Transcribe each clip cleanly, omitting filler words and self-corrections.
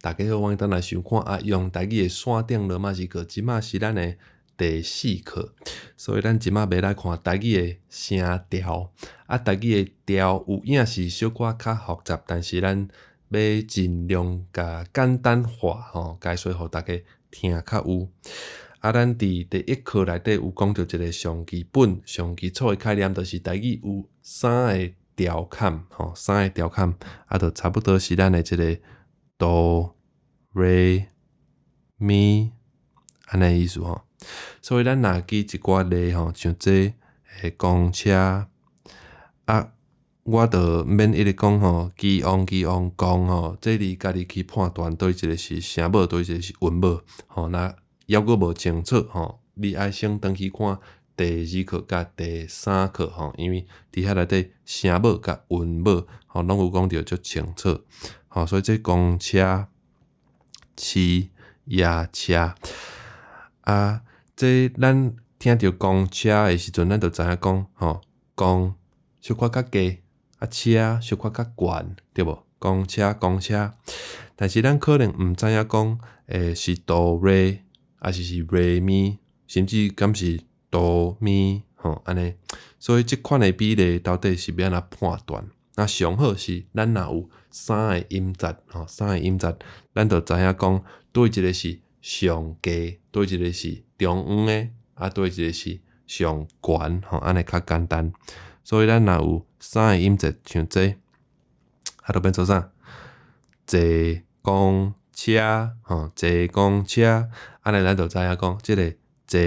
大家好，歡迎轉來收看阿用台語的山頂羅馬字課，這馬是咱的第四課，所以咱這馬欲來看台語的聲調。啊，台語的調有影是小可較複雜，但是咱欲盡量共簡單化吼，解說予大家聽較有。啊，咱佇第一課內底有講著一个上基本、上基礎的概念，就是台語有三个調坎吼，三个調坎，啊，就差不多是咱的這个哆、來、咪按呢意思吼。所以咱若記一寡例吼，像這个公車啊，我就毋免一直講吼，基翁基翁公吼，這你家己去判斷，佗一个是聲母，佗一个是韻母吼。若猶閣無清楚吼，你愛先轉去看第二課佮第三課吼，因為佇遐內底聲母佮韻母吼，攏有講著足清楚吼。所以這公車、飼、驛車啊，這咱聽著公車的時陣，咱就知影講吼，公小可較低，啊車小可較懸，對無？公車公車，但是咱可能毋知影講，是哆來，抑是是來咪，甚至敢是哆咪吼按呢。所以這款的比例到底是欲按怎判斷？那上好是咱若有三个音節吼，三个音節，咱就知影講，佗一个是上低，佗一个是中央的，啊，佗一个是上懸吼，按呢較簡單。所以咱若有三个音節，像這，啊，就變做啥？坐公車吼，坐公車，按呢咱就知影講，這个坐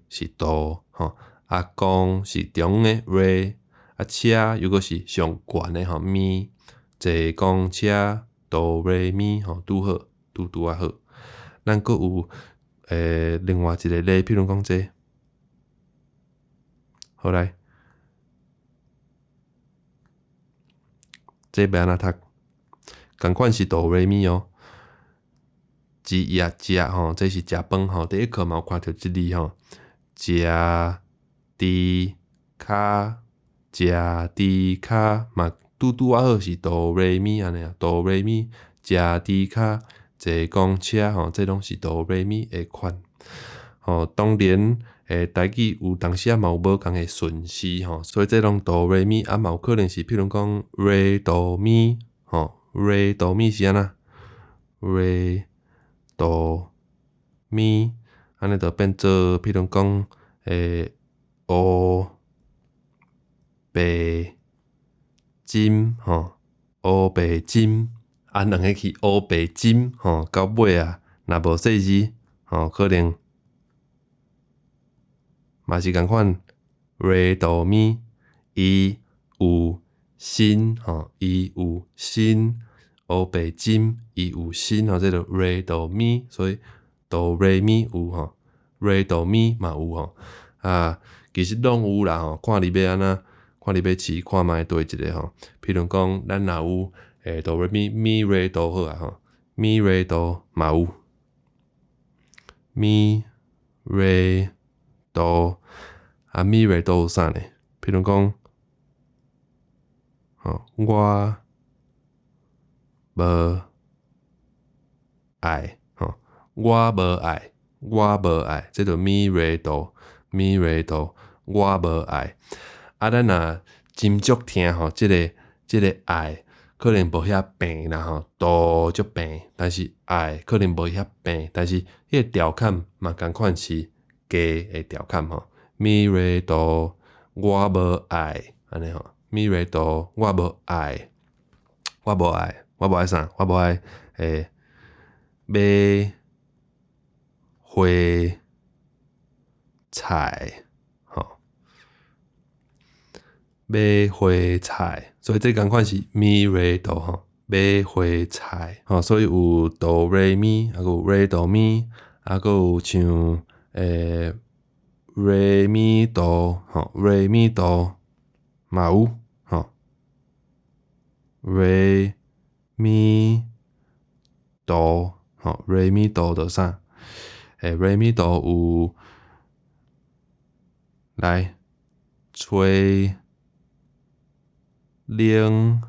是哆吼，啊公是中央的來，啊車又閣是上懸的吼咪，坐公車哆來咪吼，拄好，拄拄仔好。咱閣有另外一个例，譬如講這個，好來，這欲按怎讀？仝款是哆來咪哦。食也食吼，這是食飯吼。第一課嘛有看著這字吼，食豬跤，食豬跤嘛，拄拄仔好是哆來咪按呢啊，哆來咪，食豬跤，坐公車吼，這攏是哆來咪的款。吼，當然，台語有當時仔嘛有無仝的順序吼，所以這攏哆來咪啊嘛有可能是譬如講來哆咪吼，來哆咪是按怎？來哆咪，按呢就變做譬如講，烏白針吼，烏白針，啊兩个去烏白針吼，到尾啊，若無細字吼，可能嘛是仝款來哆咪，伊有心吼，伊有心，烏白針，伊有心吼，這就來哆咪，所以哆來咪有吼，來哆咪嘛有吼，啊，其實攏有啦吼，看你欲按怎，看你欲試看覓佗一个吼，譬如講，咱若有哆來咪咪來哆好啊吼，咪來哆嘛有，咪來哆，啊咪來哆有啥呢？譬如講，吼，我無愛，吼，我無愛，我無愛，這就咪來哆，咪來哆，我無愛。啊，咱若斟酌聽吼，這个愛可能無遐平啦吼，哆足平，但是愛可能無遐平，但是彼个調坎嘛仝款是低的調坎吼，咪來哆，我無愛，按呢吼，咪來哆，我無愛，我無愛，我無愛啥？我無愛買花菜吼，買花菜，所以這仝款是咪來哆吼，買花菜吼，所以有哆來咪，啊閣有來哆咪，啊閣有像來咪哆吼，來咪哆嘛有吼，來咪哆吼，來咪哆就啥？來咪哆有來吹冷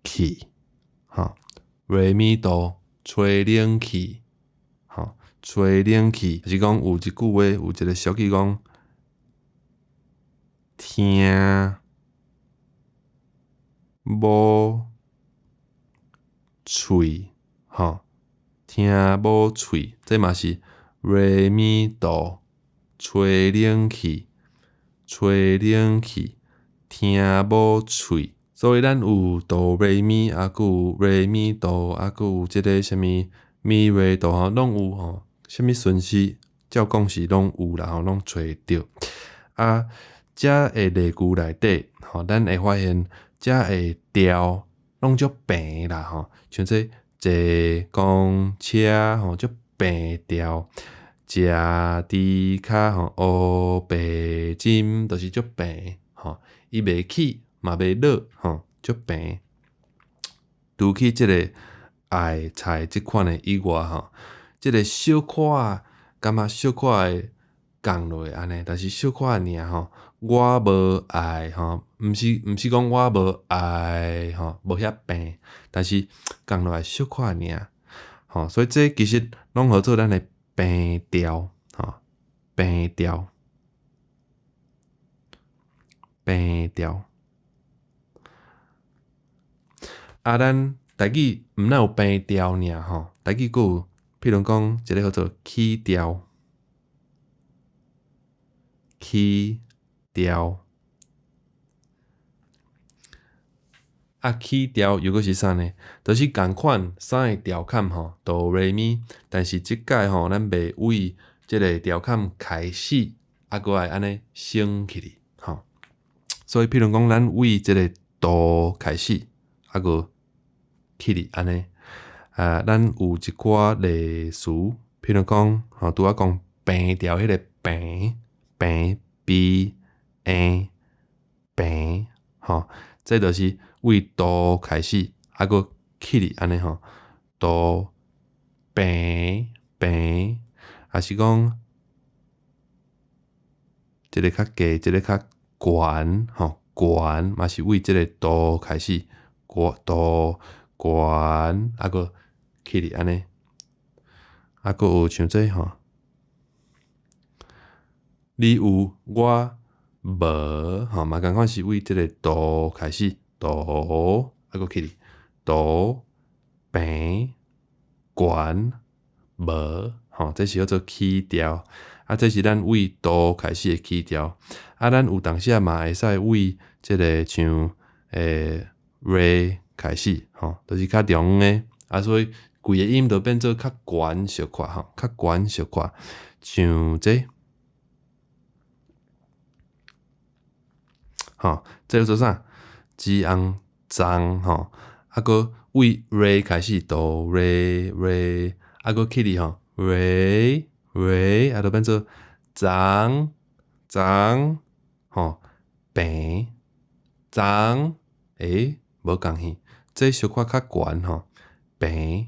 氣，吼，瑞咪哆吹冷氣，吼，吹冷氣，就是講有一句話，有一個俗語講，聽某喙，吼，聽某喙，這嘛是瑞咪哆吹冷氣，吹冷氣，聽某喙。所以咱有哆來咪，啊，閣有來咪哆，啊，閣有這个啥物咪來哆吼，攏有吼，啥物順序照講是攏有啦吼，攏揣著。啊，遮的例句內底吼，咱會發現遮的調攏足平啦吼，像這坐公車吼，足平調，食豬跤吼，烏白針，就是足平吼，伊袂起嘛袂落吼，足平。除去這个愛菜這款的以外吼，這个小可仔感覺小可會降落按呢，但是小可爾吼，我無愛吼，毋是講我無愛吼，無遐平，但是降落來小可爾吼，所以這其實攏號做咱的平調吼，平調，平調。啊，咱台語毋但有平調爾吼，台語閣有，譬如講一個號做起調，起調。啊，起調又閣是啥呢？就是仝款三个調坎吼，哆來咪，但是這擺吼，咱袂為這个調坎開始，啊，閣愛按呢升起去吼。所以，譬如講，咱為這个哆開始，啊，閣起去按呢。啊，咱有一寡例詞，譬如講，吼，拄仔講平調彼个平平 B A 平吼，這就是為哆開始，啊，閣起去按呢吼，哆平平，抑是講一个較低，一个較懸吼，懸嘛是為這个哆開始，哆懸，啊，閣起去按呢，啊，閣有像這吼，你有我無吼，嘛仝款是為這个哆開始，哆，啊，閣起去，哆平懸無吼，這是號做起調，啊，這是咱為哆開始的起調，啊，咱有當時仔嘛會使為這个像來開始吼，就是較中央的，啊，所以規個音就變做較懸小可吼，較懸小可，像這，吼，這叫做啥？子紅鬃吼，啊，閣為來開始哆來來，啊，閣起去吼，來來，啊，就變做鬃鬃吼，平鬃，欸，無仝去，這小可較懸吼，平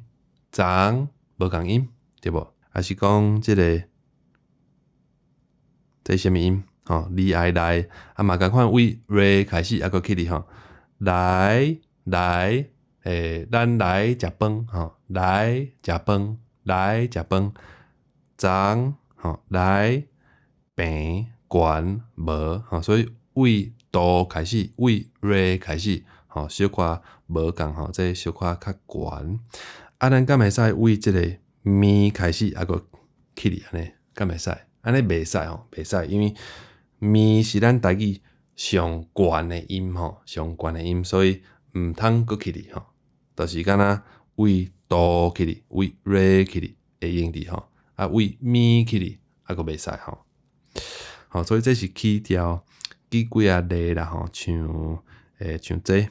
鬃無仝音，對無？抑是講這个，這是啥物音？吼，你愛來，啊嘛仝款為來開始，啊閣起去吼，來來，咱來食飯吼，來食飯，來食飯，鬃吼，來平懸無吼，所以為哆開始，為來開始，吼，小可無仝吼，這小可較懸。啊，咱敢會使為這个咪開始，啊閣起去按呢？敢會使？按呢袂使吼，袂使，因為咪是咱台語上懸的音吼，上懸的音，所以毋通閣起去吼，就是敢若為哆起去，為來起去會用佇吼，啊為咪起去，啊閣袂使吼。吼，所以這是起調，舉幾仔例啦吼，像像這，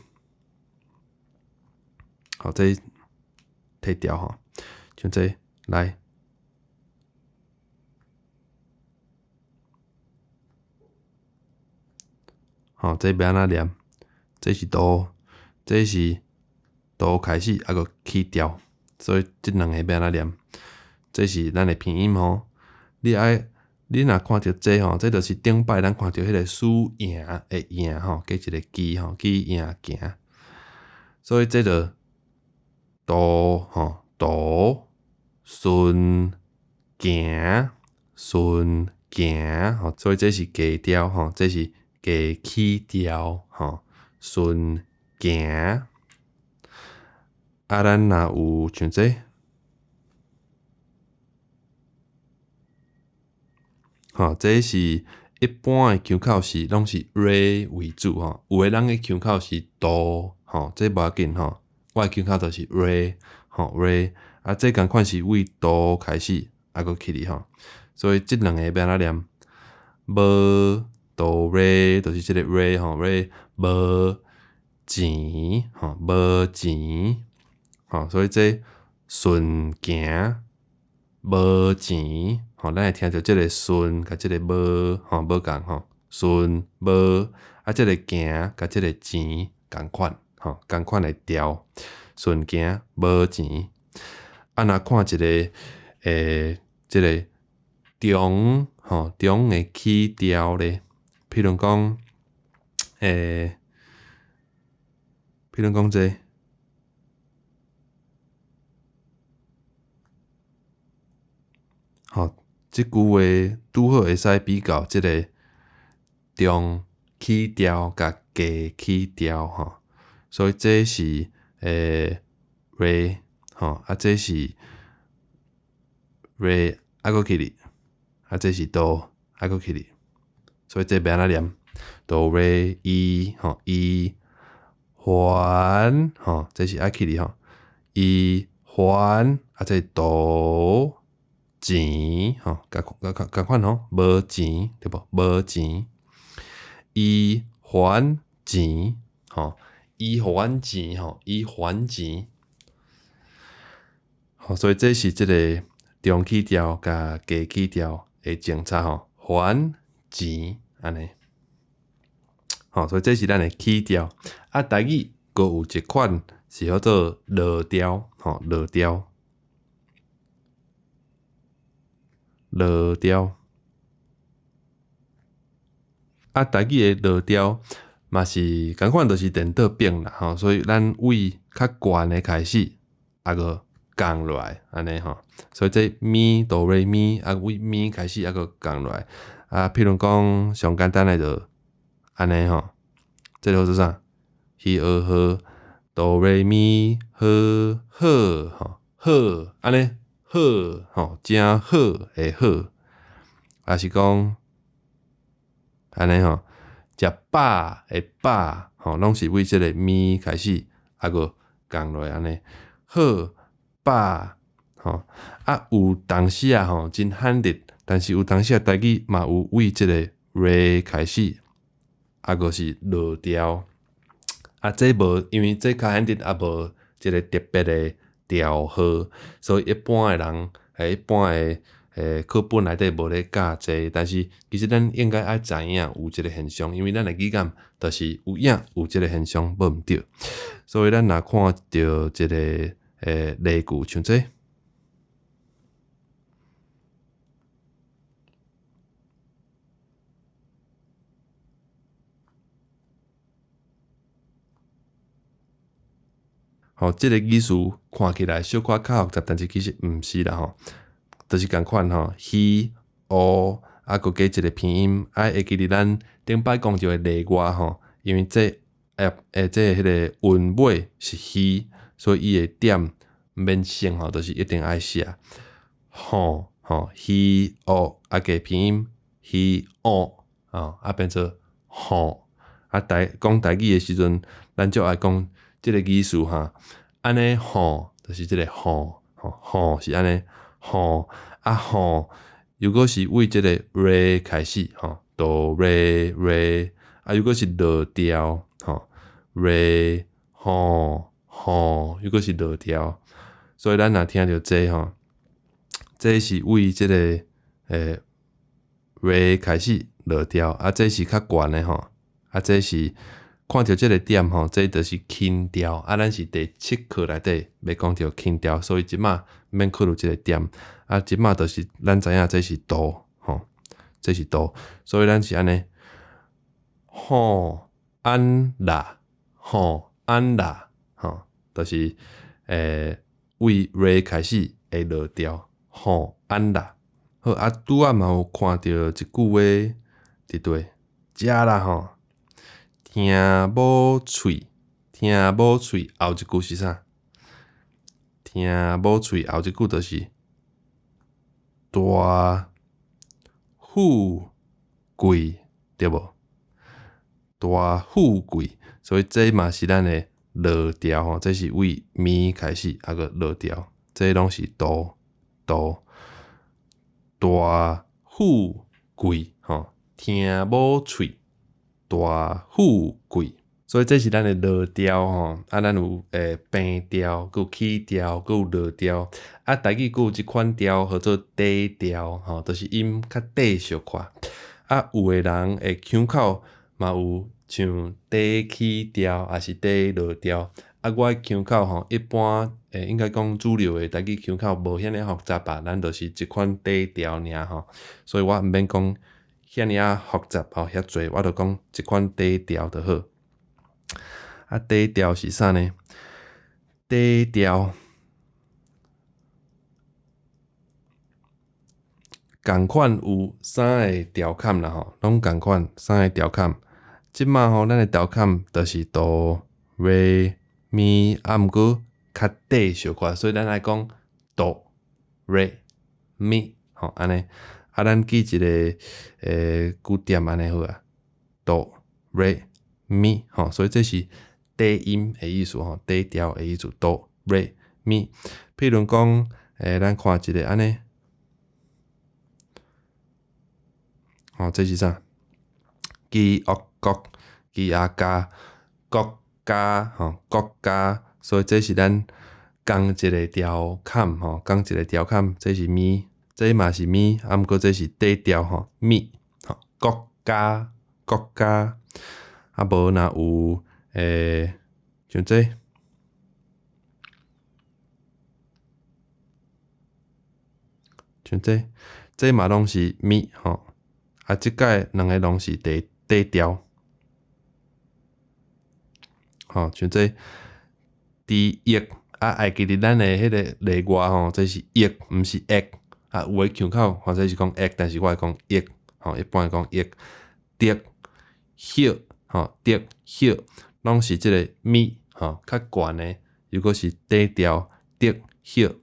好，這提調吼，像這來。吼，這欲按怎念？這是哆，這是哆開始，啊閣起調，所以這兩個欲按怎念？這是咱的拼音吼。你愛，你若看著這吼，這就是頂擺咱看著彼个輸贏的贏吼，加一个機吼，機贏行。所以這就哆吼哆顺行顺行吼，所以這是低調吼，這是低起調吼，順行。啊，咱若有像這，吼，這是一般的腔口是攏是 re 為主吼，有的人的腔口是哆吼，這無要緊吼，我的腔口就是 re 吼 re，啊，這仝款是為哆開始，啊，閣起去吼，所以這兩个欲按怎念？無哆 re 就是這个 re 吼 re 無錢吼無錢吼，所以這順行無錢吼，咱會聽著這个順佮這个無吼無仝吼，順無啊，這个行佮這个錢仝款吼，仝款的調，順行無錢。啊，若看一个這个中吼中的起調咧，譬如講譬如講這，吼，這句話拄好會使比較這个中起調佮低起調吼，所以這是re 吼，啊，這是 re 啊，閣起去，啊，這是哆啊，閣起去，所以這欲按怎念？哆 re 伊吼伊還吼，這是愛起去吼，伊還啊，這哆錢吼，仝仝仝款吼，無錢對無？無錢，伊還錢吼，伊予阮錢吼，伊還錢。吼，所以這是這个中起調佮低起調的政策吼，還錢按呢。吼，所以這是咱的起調。啊，台語閣有一款是叫做落調，吼，落調，落調。啊，台語的落調嘛是仝款，就是顛倒變啦，吼，所以咱為較懸的開始，啊閣降落來，按呢吼。所以這咪哆來咪，啊為咪開始，啊閣降落來。啊，譬如講上簡單的就按呢吼，這個叫做啥？希呃呵哆來咪呵好吼好，按呢好吼，誠好的好，抑是講按呢吼，食飽的飽吼，攏是為這个咪開始，啊閣降落來按呢好飽吼。啊，有當時啊吼，真罕得，但是有當時啊，台語嘛有為這个 re 開始，啊閣是落調。啊，這無，因為這較罕得，也無一个特別的調號，所以一般的人，一般的課本內底無咧教這，但是其實咱應該愛知影有這个現象，因為咱的語感就是有影有這个現象，無毋對。所以咱若看著這个例句，像這，吼，這个意思看起來小可較複雜，但是其實毋是啦吼，就是仝款吼，希、烏，啊，閣加一个鼻音，啊，會記得咱頂擺講著的例外吼，因為這這彼个韻尾是希，所以伊的點毋免省吼，就是一定愛寫吼吼希烏，啊加鼻音希烏，吼啊變做吼，啊台講台語的時陣，咱就愛講這个意思哈，按呢吼，就是這个吼吼吼是按呢吼啊吼，如果是為這个 re 開始吼，哆 re re，啊如果是落調吼 re 吼吼，如果是落調，所以咱若聽著這吼，這是為這个re 開始落調，啊這是較懸的吼，啊這是看著這个點吼，這就是輕調，啊咱是第七課內底欲講著輕調，所以這馬免考慮這个點，啊這馬就是咱知影這是哆吼，這是哆，所以咱是按呢吼按啦吼按啦吼，就是為 re 開始會落調，吼按啦。好，啊，拄仔嘛有看著一句話佇佗，遮啦吼，聽某喙，聽某喙後一句是啥？聽某喙後一句就是大富貴，對無？大富貴，所以這嘛是咱的落調吼，這是為咪開始，啊閣落調，這攏是哆哆。大富貴吼，聽某喙，大富貴，所以這是咱的落調吼。啊，咱有平調，閣有起調，閣有落調。啊，台語閣有一款調號做底調吼，就是音較短小可。啊，有的人的腔口嘛有像底起調，抑是底落調。啊，我的腔口吼，一般應該講主流的台語腔口無遐爾複雜吧，咱就是一款底調爾吼，所以我毋免講遐爾仔複雜吼，遐濟，我就講一款底調就好。啊，底調是啥呢？底調仝款有三个調坎啦吼，攏仝款三个調坎。這馬吼，咱的調坎就是哆、re、咪，啊，毋過較短小可，所以咱愛講哆、re、咪，吼，按呢。啊，咱記一個句點按呢好啊，哆、re、咪，吼，所以這是底音的意思吼，底調的意思，哆、re、咪。譬如講，咱看一个按呢，吼，這是啥？雞鴨國，雞鴨家，國家，吼，國家，所以這是咱仝一个調坎，吼，仝一个調坎，這是咪，這嘛是咪，啊，毋過這是底調，吼，咪，吼，國家，國家，啊，無若有像這，像這，這嘛攏是咪，吼，啊，這擺兩个攏是底底調。吼，像這豬翼啊，會記得咱的彼个例外吼，這是翼，毋是翼。啊，有的腔口或者是講翼，但是我會講翼，吼，一般會講翼。竹葉，吼，竹葉，攏是這个咪，吼，較懸的，如果是底調，竹葉。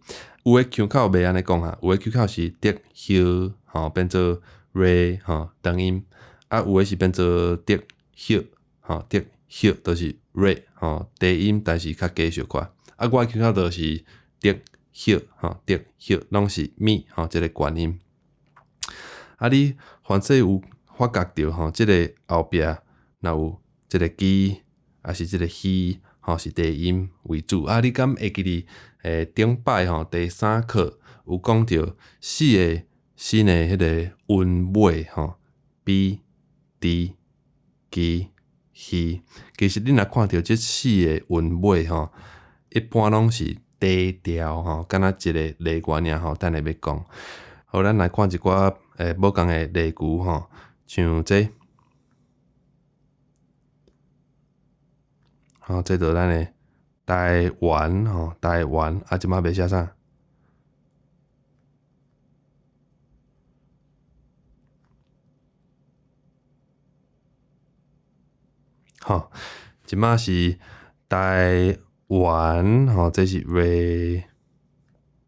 有的腔口袂按呢講哈，有的腔口是竹葉，吼，變做 re 吼，長音。啊，有的是變做竹葉，吼，竹葉就是 re 吼，低音，但是較低小可。啊，我的腔口就是竹葉，吼，竹葉攏是咪，吼，這个懸音。啊，你凡勢有發覺著吼，這个後壁若有這个雞，抑是這个魚，吼，是低音為主。啊，你敢會記得頂擺吼第三課有講著四个新的彼个韻尾吼，B、D、G、H。其實你若看著這四个韻尾吼，一般攏是低調吼，敢若一个例外爾吼，等下欲講。好，咱來看一寡無仝的例句吼，像這，吼，這就咱的台灣吼，台灣啊，這馬欲寫啥？吼，這馬是台灣吼，這是 re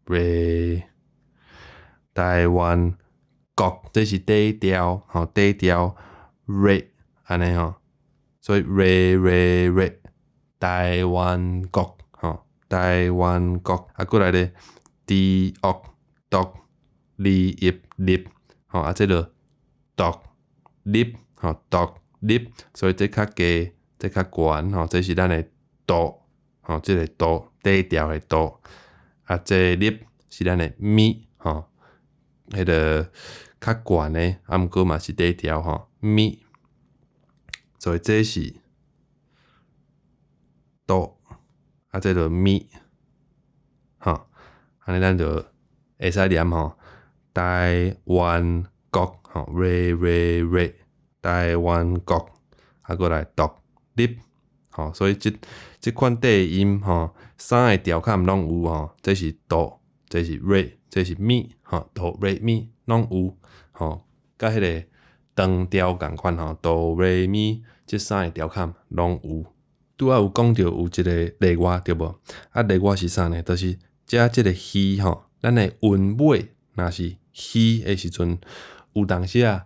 re 台灣國，這是底調吼，底調 re 按呢吼，所以 re re re 台灣國吼，台灣國啊，過來咧，豬惡毒利益立吼，啊，這就獨立吼，獨立，所以這較低，這較懸吼，這是咱的哆吼，這个哆底調的哆，啊，這立是咱的咪吼，彼个較懸的，啊，毋過嘛是底調吼，咪，所以這是哆，啊，這就咪，吼，按呢咱就會使念吼，台灣國吼，re re re，台灣國，啊，過來獨立，吼。吼，所以這款短音吼，三个調坎攏有吼，這是 do，這是 re，這是 mi，吼，do re mi 攏有，吼，佮彼个長調仝款吼，do re mi 這三个調坎攏有。拄仔有講著有一个例外對無？啊，例外是啥呢？就是遮這个虛吼，咱的韻尾若是虛的時陣，有當時啊，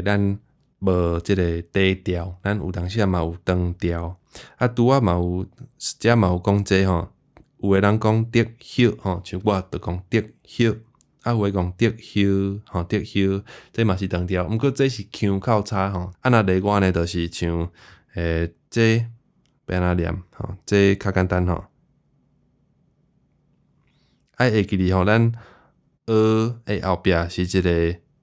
咱無這个底調，咱有當時啊嘛有長調。啊，拄仔嘛有，遮嘛有講這吼，有的人講竹葉吼，像我就講竹葉，啊，有的講竹葉吼，竹葉，這嘛是長調，毋過這是腔口差吼。啊，若例外呢，就是像這欲按怎念吼，這較簡單吼。愛會記得吼，咱 ㄜ 的後壁是一个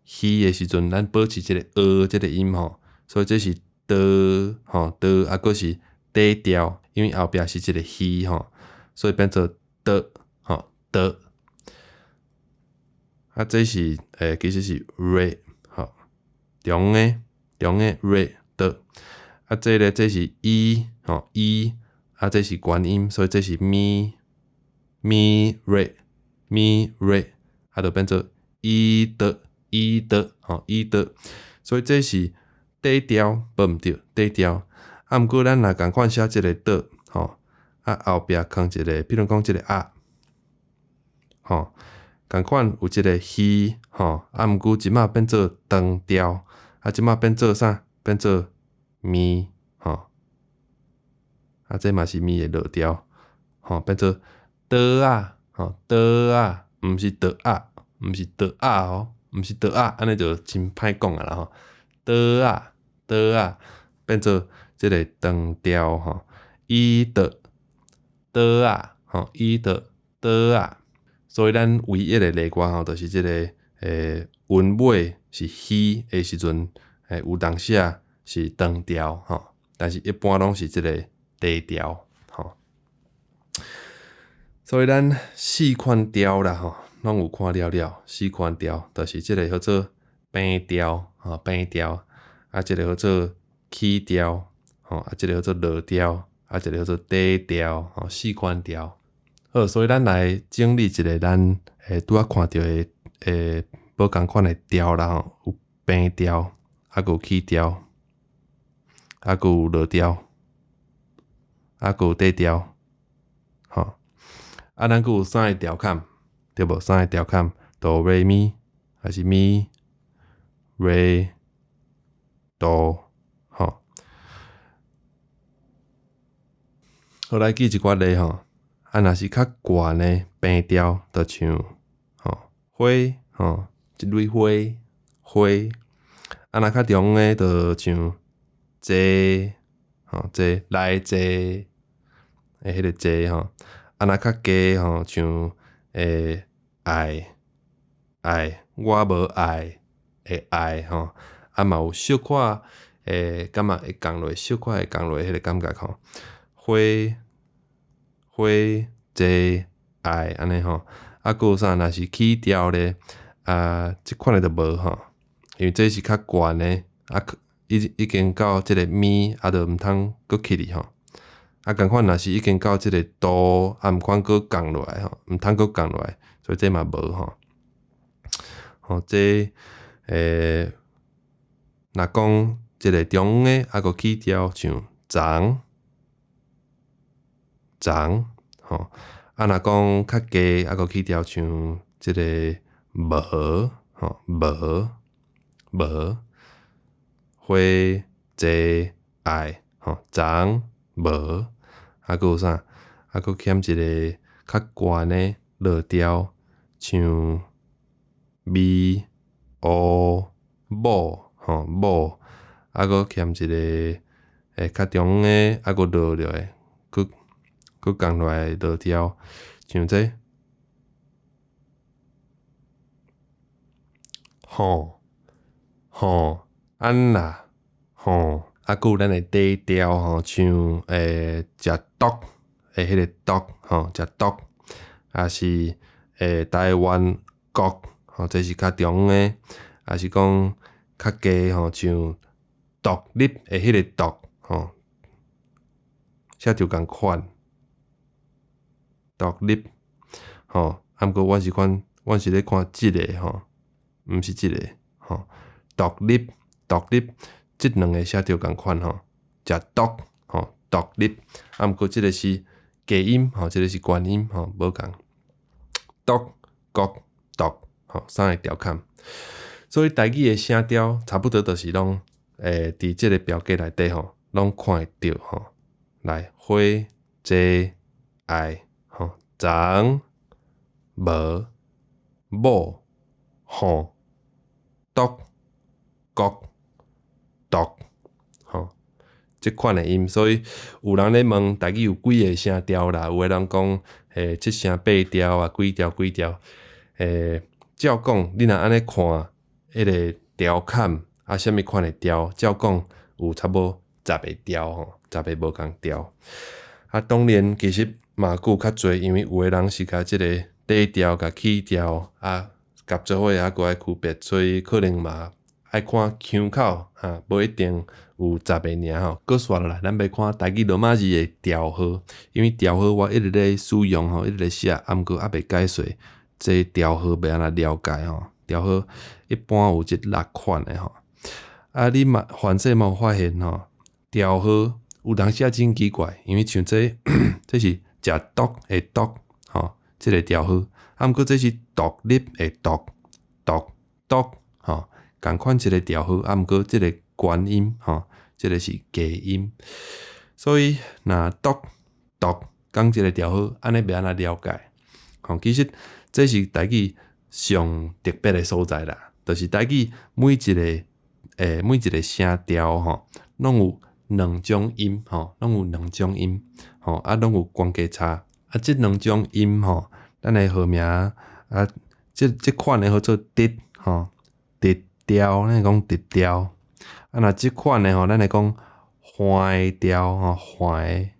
虛的時陣，咱保持這個 ㄜ 這个音吼，所以這是 ㄉ 吼 ㄉ，啊，閣是底調，因為後壁是一个虛吼，所以變做 ㄉ 吼 ㄉ。啊，這是其實是 re 吼，中的中的 re 的。啊，這咧這是 i 吼 i，啊，這是懸音，所以這是 mi mi re mi re，啊，就變做伊的伊的吼伊的，所以這是底調，無毋對，底調。啊，毋過咱若仝款寫這个的吼，啊後壁囥一个，比如講這个啊，吼，仝款有這个虛吼，啊，毋過這擺變做長調，啊，這擺變做啥？變做咪吼，啊，這嘛是咪的落調，吼，變做桌仔，吼，桌仔，毋是桌仔，毋是桌仔哦，毋是桌仔，按呢就真歹講啊啦吼。桌仔，桌仔，變做這个長調吼，伊的桌仔，吼，伊的桌仔。所以咱唯一的例外吼，就是這个韻尾是虛的時陣，有當時啊是長調吼，但是一般攏是這个低調吼。所以咱四款調啦吼，攏有看了了。四款調就是這个叫做平調吼，平調，啊，這个叫做起調吼，啊，這个叫做落調，啊，這个叫做底調吼，四款調。好，所以咱來整理一下咱拄仔看著的無仝款的調啦吼，有平調，啊，閣有起調，啊，閣有落調，啊，閣有底調，吼。啊，咱閣有三个調坎，對無？三个調坎，do re mi，還是 mi re do，吼。好，來記一寡例吼。啊，若是較懸的平調，就像吼花吼一蕊花花。啊，若較中的就像坐吼坐來坐的彼个坐吼。啊，若較低吼，像愛愛我無愛的愛吼。啊，嘛有小可感覺會降落，小可會降落彼个感覺吼。花花坐愛按呢吼，啊，閣有啥？若是起調咧，啊，這款的就無吼，因為這是較懸的，啊，已經到這个咪，啊，就毋通閣起去吼。啊，仝款若是已經到這个 do，啊，毋通閣降落來吼，毋通閣降落來，所以這嘛無吼。吼，這若講這个中的，啊，閣起調像昨。昨吼，啊，若講較低，啊，閣起調像這个無吼無無花坐愛吼昨無，啊，閣有啥？啊，閣欠一个較懸的落調，像咪烏某吼某，啊，閣欠一个較中的，啊，閣落落來，閣。閣降落來落調，像這吼吼按啦吼，啊，閣有咱的底調吼，像食毒的彼个毒吼，食毒，抑是台灣國吼，這是較中的，抑是講較低吼，像獨立的彼个獨吼。寫著仝款，獨立，吼，啊毋過阮是看，阮是咧看這个吼，毋是這个，吼，獨立，獨立，這兩个寫著仝款吼，食獨，吼，獨立，啊毋過這个是低音，吼，這个是懸音，吼，無仝，獨、國、獨，吼，三个調坎。所以台語的聲調差不多就是攏，佇這个表格內底吼，攏看會著吼。來，火、坐、愛，吼，昨、無、某、吼、獨、國、獨，吼，這款的音。所以有人咧問台語有幾个聲調啦？有的人講，七聲八調啊，幾調幾調。照講，你若按呢看，彼个調坎啊，啥物款的調，照講有差無十个調吼，十个無仝調。啊，當然其實嘛閣有較濟，因為有的人是共這个底調共起調啊夾做伙啊，閣愛區別，所以可能嘛愛看腔口哈，無一定有十个爾吼。閣紲落來，咱欲看台語羅馬字的調號，因為調號我一直咧使用吼，一直咧寫，啊毋過猶未解說，這調號欲按怎了解吼？調號一般有這六款的吼。啊，你嘛凡勢嘛有發現吼，調號有當時仔真奇怪，因為像這這是食獨的獨吼，這个調號，啊毋過這是獨立的獨獨獨吼，仝款一个調號，啊毋過這个懸音吼，這个是低音，所以若獨獨仝一个調號，按呢欲按怎了解？吼，其實這是台語上特別的所在啦，就是台語每一个聲調吼，攏有兩種音吼，攏有兩種音吼，啊，攏有懸低差。啊，這兩種音吼，咱的號名啊，這這款的號做直吼，直調，咱會講直調。啊，若這款的吼，咱會講橫調吼，橫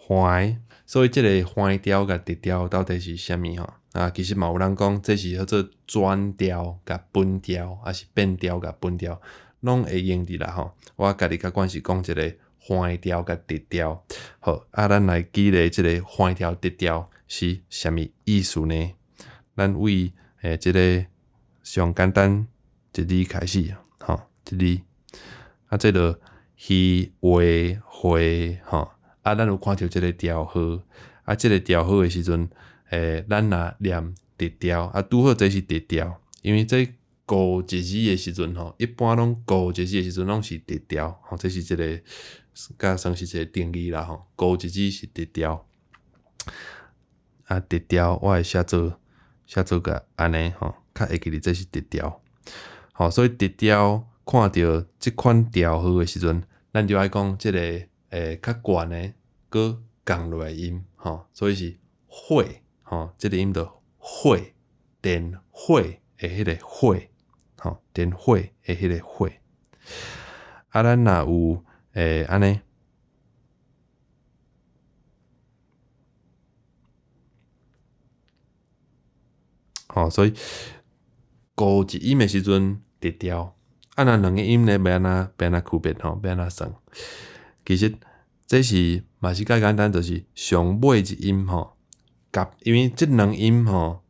橫。所以這个橫調佮直調到底是啥物吼？啊，其實嘛有人講這是號做轉調佮本調，抑是變調佮本調，攏會用佇啦吼。我家己較慣是講一个橫調佮直調。好，啊，咱來舉例，這个橫調直調是啥物意思呢？咱為這个上簡單一字開始，吼，一字，啊，這个魚、話、會，吼。啊，咱有看著這个調號，啊，這个調號的時陣，咱若念直調，啊，拄好這是直調，因為這孤一字的時陣吼，一般攏孤一字的時陣攏是直調，吼，這是這个，佮算是一个定義啦吼，孤一字是直調。啊，直調我會寫做個按呢吼，較會記得這是直調。吼，所以直調看著這款調號的時陣，咱就愛講這个較懸的閣降落來音吼，所以是火吼，這个音就火，電火的彼个火，吼，電火的彼個火。啊，咱若有按呢，吼，所以孤一音的時陣直調，啊，若兩个音咧，欲按怎欲按怎區別吼，欲按怎算？其實這是嘛是較簡單，就是上尾一音吼，夾，因為這兩音吼，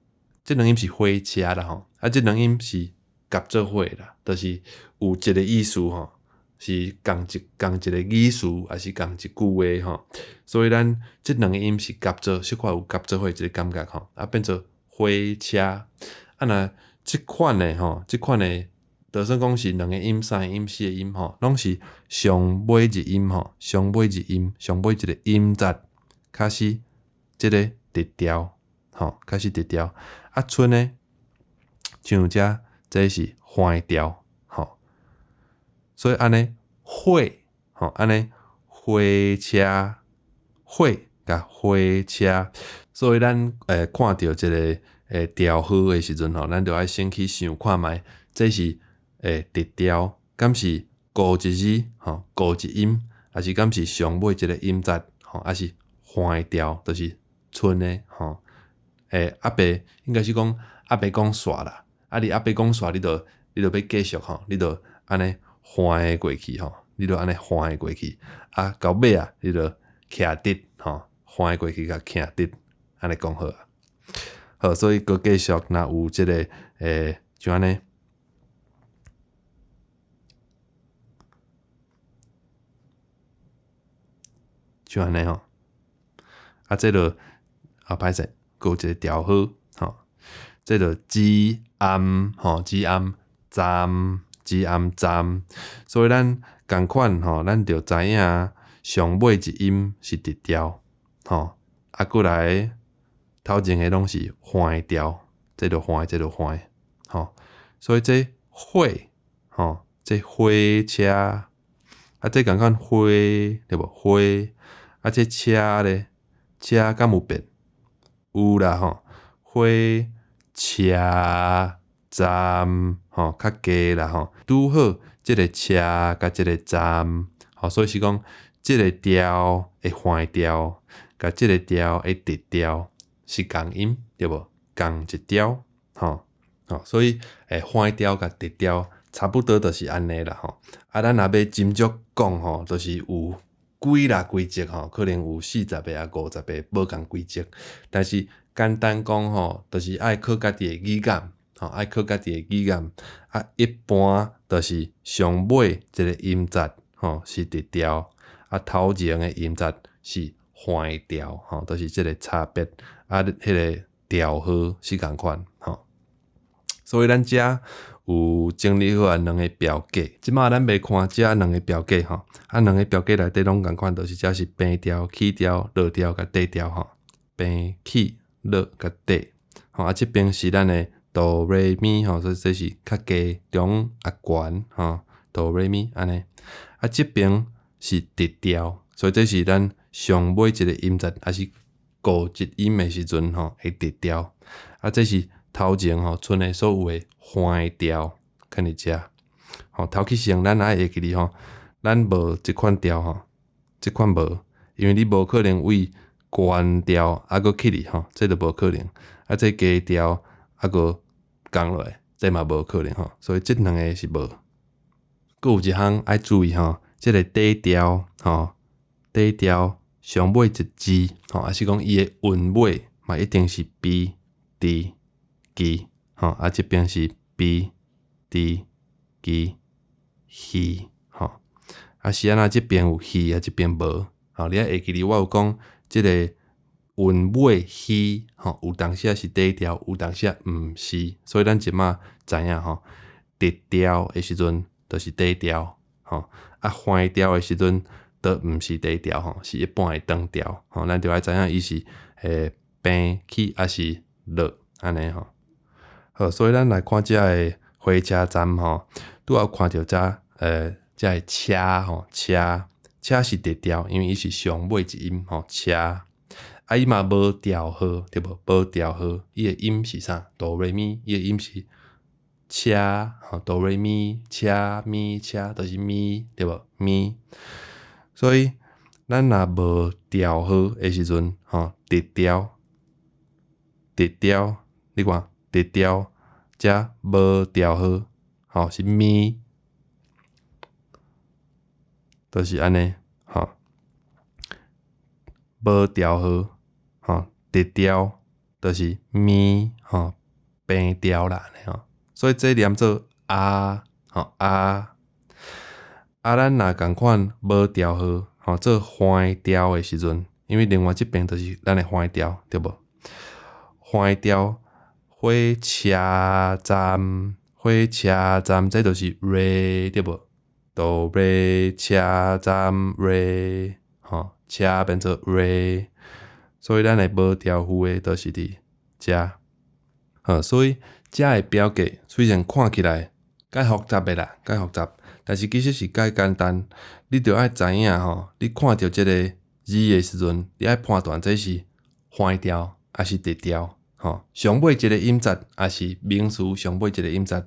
這兩音是火車啦吼，啊，這兩音是夾做伙啦，就是有一个意思吼，是仝一个意思，抑是仝一句話吼，所以咱這兩个音是夾做，小可有夾做伙一个感覺吼，啊，變做火車。啊，若這款的吼，這款的，就算講是兩个音、三个音、四个音吼，攏是上尾一音吼，上尾一音，上尾一个音節，開始這个直調，吼，開始直調。啊，賰呢，像這這是橫調，吼，所以按呢火，吼，按呢火車，火佮火車，所以咱看著這个調號的時陣吼，咱就愛先去想看覓，這是直調，敢是孤一字，吼，孤一音，抑是敢是上尾一个音節，吼，抑是橫調，就是賰的，吼，猶未應該是講猶未講煞啦，啊，你猶未講煞，你就欲繼續吼，你就按呢橫過去吼，你就按呢橫過去，啊，到尾啊，你就徛直吼，橫過去共徛直，按呢講好啊。好，所以閣繼續，若有這个像按呢，像按呢吼，啊，這就啊歹勢，閣有一个調號吼，這就子暗吼，子暗站，子暗站，所以咱仝款吼，咱就知影上尾一音是直調吼，啊，過來頭前的攏是橫調，這就橫，這就橫，吼，所以這火吼，這火車，啊，這仝款火對無？火，啊，這車咧，車敢有變？有啦吼，火車站吼，較低啦吼，拄好這个車佮這个站，吼，所以是講這个調的橫調，佮這个調的直調是仝音，對無？仝一調，吼，吼，所以橫調佮直調差不多就是按呢啦吼。啊，咱若欲斟酌講吼，就是有幾啦規則吼，可能有40個啊50個無仝規則，但是簡單講吼，就是愛靠家己的語感，吼，愛靠家己的語感。啊，一般就是上尾一个音節吼是直調，啊，頭前的音節是橫調，吼，就是這个差別。啊，彼个調號是仝款，吼。所以咱遮有整理好啊兩个表格，這馬咱欲看遮兩个表格吼，啊，兩个表格內底攏仝款，就是遮是平調、起調、落調佮底調吼，平、起、落佮底，吼，啊，這邊是咱的哆來咪吼，所以這是較低、中啊懸吼，哆來咪按呢，啊，這邊是直調，所以這是咱上尾一个音節，抑是五一音的時陣吼會直調，啊，這是頭前吼賰的所有的橫調，囥佇遮，吼頭起先咱愛會記得吼，咱無這款調吼，這款無，因為你無可能為懸調啊閣起去吼，這就無可能，啊這低調啊閣降落來，這嘛無可能吼，所以這兩个是無。閣有一項愛注意吼，這个底調吼，底調上尾一字吼，抑是講伊的韻尾嘛一定是 B、D、G 吼，啊這邊是 B、D、G、H 吼，啊是按怎這邊有 H 啊，這邊無，吼，你愛會記得我有講這个韻尾 H 吼，有當時是底調，有當時毋是，所以咱這馬知影吼，直調的時陣就是底調，吼，啊橫調的時陣就毋是底調吼，是一般的長調，吼，咱就愛知影伊是平起抑是落按呢吼。好，所以咱來看遮个火車站吼，拄仔看著遮遮个車吼，車車是直調，因為伊是上尾一音吼，車。啊，伊嘛無調號，對無？無調號，伊的音是啥？哆來咪，伊的音是車，吼，哆來咪，車咪車，就是咪，對無？咪。所以咱若無調號的時陣，吼，直調，直調，你看，直調，遮無調號，吼，是咪，就是按呢，吼，無調號，吼，直調，就是咪，吼，平調啦，按呢吼，所以這念做啊，吼啊，啊，咱若仝款無調號，吼，做橫調的時陣，因為另外這邊就是咱的橫調，對無？橫調，火車站，火車站，這就是 re 對無？哆來車站 re，吼，車變做 re，所以咱的無調符的就是佇遮。好，所以遮的表格雖然看起來較複雜的啦，較複雜，但是其實是較簡單。你著愛知影吼，你看著這个字的時陣，你愛判斷這是橫調抑是直調，吼。上尾一个音節，抑是名詞上尾一个音節，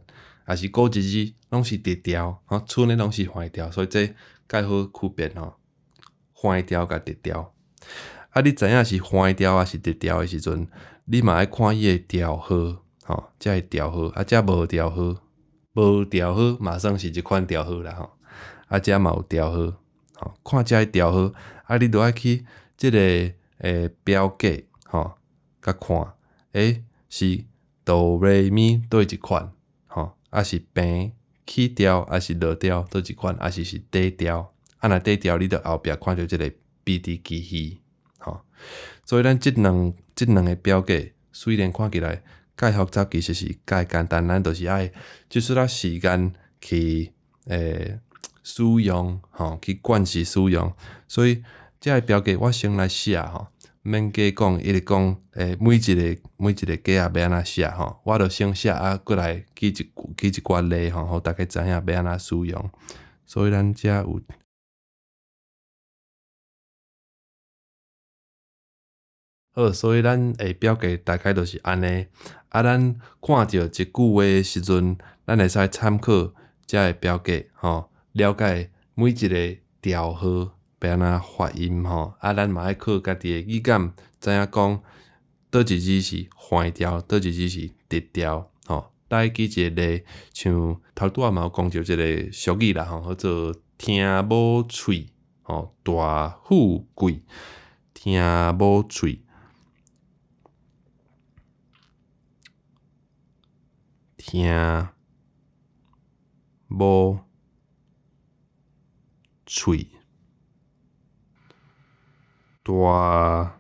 抑是古一字，攏是直調，吼，賰的攏是橫調，所以這較好區別吼，橫調佮直調。啊，你知影是橫調抑是直調的時陣，你嘛愛看伊的調號，吼，這个調號，啊，這無調號，無調號嘛算是一款調號啦，吼。啊，遮嘛有調號，吼，看遮的調號，啊，你著愛去這个標格，吼，共看，是哆來咪佗一款，吼，抑是平起調，抑是落調佗一款，抑是是底調，啊，若底調，你著後壁看著這个 B D 基希，吼，所以咱這兩个標格雖然看起來較複雜，其實是較簡單，咱就是愛這撮仔時間去使用，吼，去慣勢使用。所以這个標格我先來寫吼，免加講，一直講每一個格仔欲按怎寫吼，我就先寫啊，閣來舉一寡例吼，予大家知影欲按怎使用。所以咱遮有。好，所以咱的表格大概就是按呢。啊，咱看著一句話的時陣，咱會使參考遮个表格吼，了解每一個調號欲按怎發音吼。啊，咱嘛愛靠家己的語感，知影講佗一字是橫調，佗一字是直調吼。來舉一個例，像頭拄仔嘛有講著這个俗語啦吼，號做聽某喙吼，大富貴，聽某喙。聽某喙，大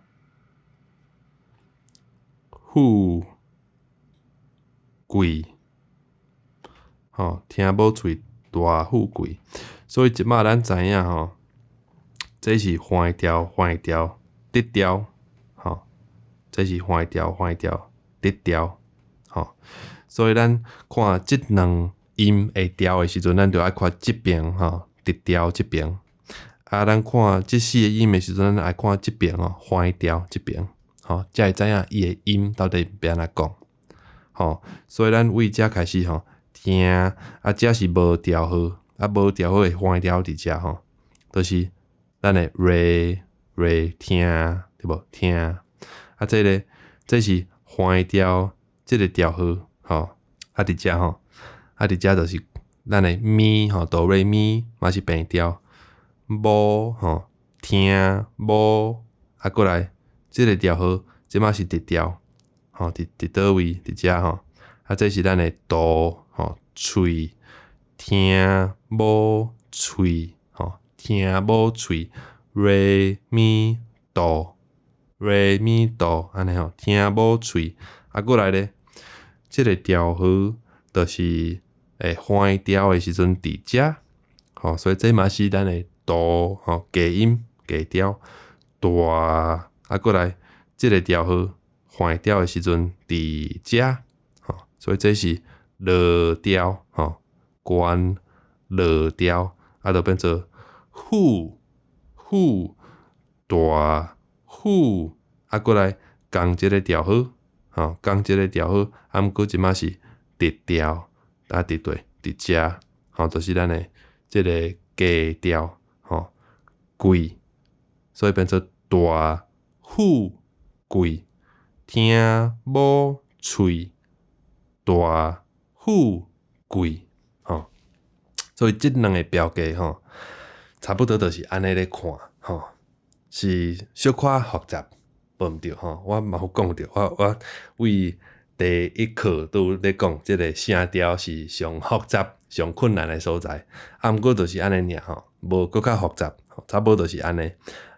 富貴，吼，聽某喙，大富貴。所以這擺咱知影吼，這是橫調、橫調、直調，吼，這是橫調、橫調、直調，吼。所以咱看這兩音會調的時陣，咱就愛看這邊吼，直調這邊。啊，咱看這四個音的時陣，咱愛看這邊哦，橫調這邊，吼，才會知影伊的音到底欲按怎講，吼。所以咱為遮開始吼，聽啊，遮是無調號，啊，無調號的橫調佇遮吼，就是咱的 re re 聽，對無？聽啊，這个這是橫調，這个調號。吼，啊，佇遮吼，啊，佇遮就是咱的咪吼，哆來咪嘛是平調，某吼，聽某，啊，閣來這个調號，這擺是直調，吼，佇佗位？佇遮吼，啊，這是咱的哆吼，喙，聽某喙，吼，聽某喙，來咪哆，來咪哆，按呢吼，聽某喙，啊，閣來咧。這个調號就是橫調的時陣佇遮，吼，所以這嘛是咱的哆吼，低音低調大，啊，閣來這个調號橫調的時陣佇遮，吼，所以這是落調吼，懸落調，啊，就變做富富大富，啊，閣來仝一个調號。吼，仝這个調號，啊，毋過這擺是直調，啊，佇佗，佇遮，吼，就是咱的這个低調，吼，貴，所以變做大富貴，聽某喙，大富貴，吼，所以這兩个標記吼，差不多就是按呢咧看，吼，是小可複雜。無毋對吼，我嘛有講著，我為第一課都咧講，這个聲調是上複雜、上困難的所在。啊，毋過就是按呢爾吼，無閣較複雜，差不多就是按呢。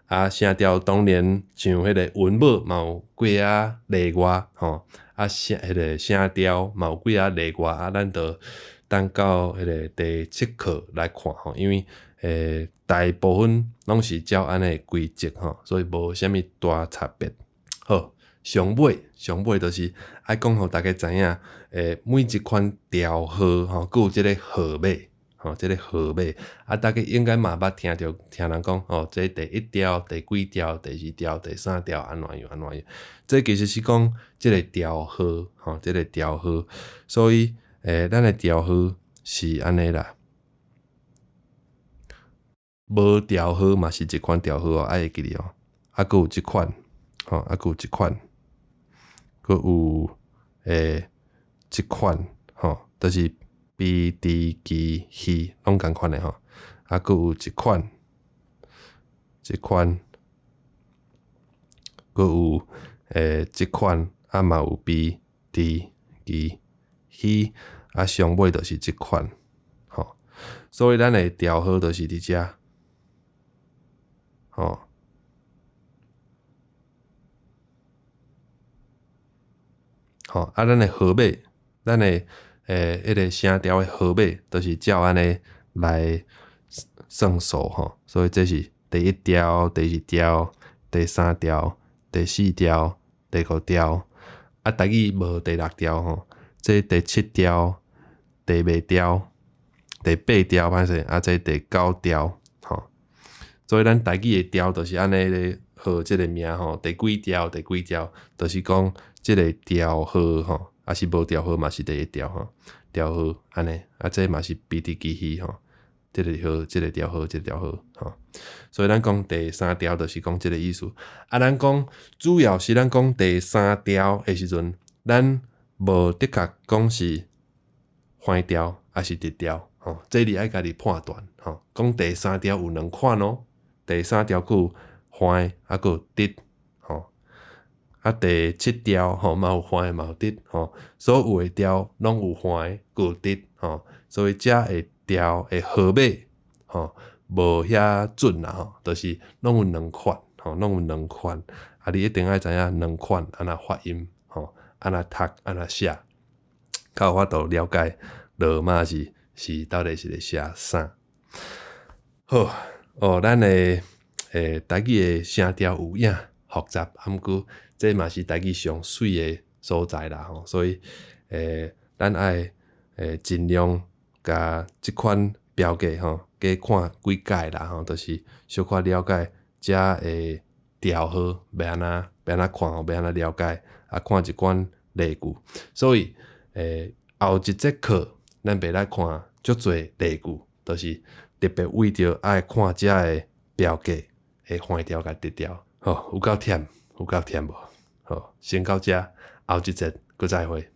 啊，聲調當然像彼个韻母嘛有幾仔例外吼，啊聲彼个聲調嘛有幾仔例外，啊，咱就等到彼个第七課來看吼，因為大部分攏是照按呢規則吼，所以無啥物大差別。好，上尾上尾就是愛講予大家知影，每一款調號吼，閣有這个號碼，吼，這个號碼，啊，大家應該嘛捌聽著聽人講，吼，這第一調、第幾調、第二調、第三調，按怎樣按怎樣。這其實是講這个調號，吼，這个調號，所以，咱的調號是按呢啦。無調號嘛是一款調號哦，愛會記得哦。啊，閣有這款，吼，啊，閣有這款，閣有這款，吼，就是 B、D、G、H，攏仝款的吼。啊，閣有這款，這款，閣有這款，啊嘛有 B、D、G、H，啊上尾就是這款，吼。所以咱的調號就是佇遮，吼。吼，啊，咱的號碼，咱的彼个聲調的號碼，就是照按呢來算數吼。所以這是第一調、第二調、第三調、第四調、第五調。啊，台語無第六調吼，這第七調、第八調、第八調歹勢，啊，這第九調吼。所以咱台語的調就是按呢咧號這个名吼，第幾調、第幾調，就是講這个調號吼，抑是無調號嘛是第一調吼，調號按呢，啊，這嘛是 B、D、G、H 吼，這个號、這个調號、這个調號吼。所以咱講第三調就是講這个意思。啊，咱講主要是咱講第三調的時陣，咱無的確講是橫調抑是直調吼，這你愛家己判斷吼。講第三調有兩款哦，第三調閣有橫啊，閣有直吼。啊，第七調吼嘛有橫嘛有直吼，所有的調攏有橫閣有直吼，所以遮的調的號碼吼無遐準啦吼，就是攏有兩款吼，攏有兩款。啊，你一定愛知影兩款按怎發音吼，按怎讀，按怎寫，較有法度了解羅馬字是到底是咧寫啥。好，哦，咱的台語的聲調有影複雜，啊，毋過這嘛是台語上媠的所在啦吼，所以咱愛盡量共這款標記吼，加看幾擺啦吼，就是小可了解遮的調號欲按怎欲按怎看吼，欲按怎了解，啊，看一寡例句。所以後一節課咱欲來看足濟例句，就是特別為著愛看遮的標記的橫調佮直調，好，有夠忝，有夠忝無？好，先到遮，後一節閣再會。